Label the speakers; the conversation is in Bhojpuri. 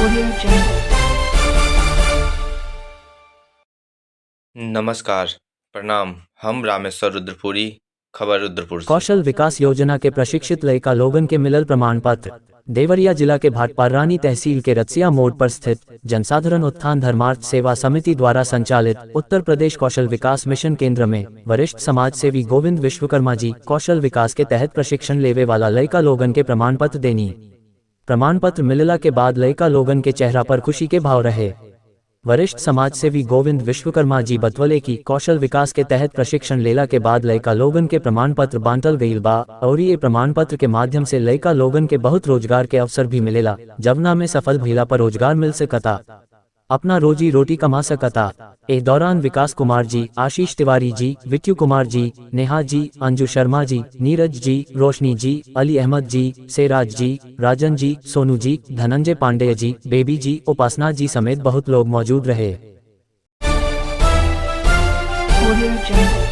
Speaker 1: Audio Jungle.
Speaker 2: नमस्कार, प्रणाम। हम रामेश्वर रुद्रपुरी, खबर रुद्रपुर से।
Speaker 3: कौशल विकास योजना के प्रशिक्षित लड़का लोगन के मिलल प्रमाण पत्र। देवरिया जिला के भाटपाररानी तहसील के रतिया मोड़ पर स्थित जनसाधारण उत्थान धर्मार्थ सेवा समिति द्वारा संचालित उत्तर प्रदेश कौशल विकास मिशन केंद्र में वरिष्ठ समाज सेवी गोविंद विश्वकर्मा जी कौशल विकास के तहत प्रशिक्षण लेवे वाला लड़का लोगन के प्रमाण पत्र देनी। प्रमाण पत्र मिलला के बाद लड़का लोगन के चेहरा पर खुशी के भाव रहे। वरिष्ठ समाज सेवी गोविंद विश्वकर्मा जी बतवले की कौशल विकास के तहत प्रशिक्षण लेला के बाद लड़का लोगन के प्रमाण पत्र बांटल गईल बा और ये प्रमाण पत्र के माध्यम से लड़का लोगन के बहुत रोजगार के अवसर भी मिलेला, जवना में सफल भइला पर रोजगार मिल सकता, अपना रोजी रोटी कमा सकता। ए दौरान विकास कुमार जी, आशीष तिवारी जी, विक्यू कुमार जी, नेहा जी, अंजू शर्मा जी, नीरज जी, रोशनी जी, अली अहमद जी, सेराज जी, राजन जी, सोनू जी, धनंजय पांडेय जी, बेबी जी, उपासना जी समेत बहुत लोग मौजूद रहे।
Speaker 1: Audio Jungle.